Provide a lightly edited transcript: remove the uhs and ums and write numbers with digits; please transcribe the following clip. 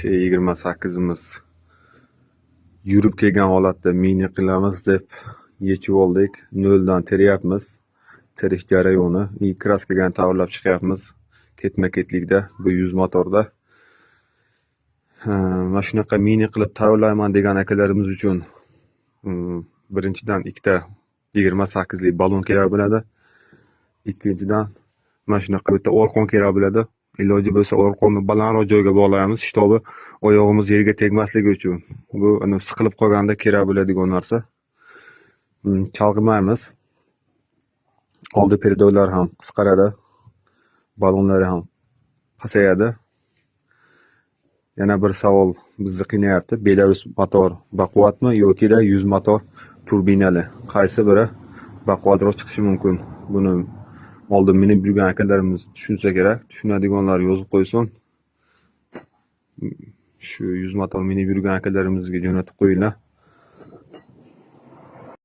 T28imiz yurib kelgan holatda mini qilamiz deb yechib oldik. Noldan teryapmiz. Terish jarayoni и kraskaga ham tayyorlab chiqyapmiz. Ketma-ketlikda bu 100 motorda. Mana shunaqa mini qilib tayyorlayman degan akalarimiz uchun birinchidan ikkita 28lik ballon kerak bo'ladi. Ikkinchidan mana shunaqa bitta orqon kerak bo'ladi. Iloji bo'lsa orqonni balandroq joyga bog'laymiz, shtobi oyog'imiz yerga tegmasligi uchun. Bu ana siqilib qolganda kerak bo'ladigan narsa. Chalg'imaymiz. Oldi передок lar ham qisqaradi. Ballonlari ham pasayadi. Yana bir savol bizni qiynayapti. Belarus motor baquvvatmi yokida 100 motor turbinali? Qaysi biri baquvvatroq chiqishi mumkin? Buni oldin minib yurgan akalarimiz tushunsa kerak. Tushunadiganlar yozib qo'ysin. Shu 100 motor minib yurgan akalarimizga jo'natib qo'yinglar.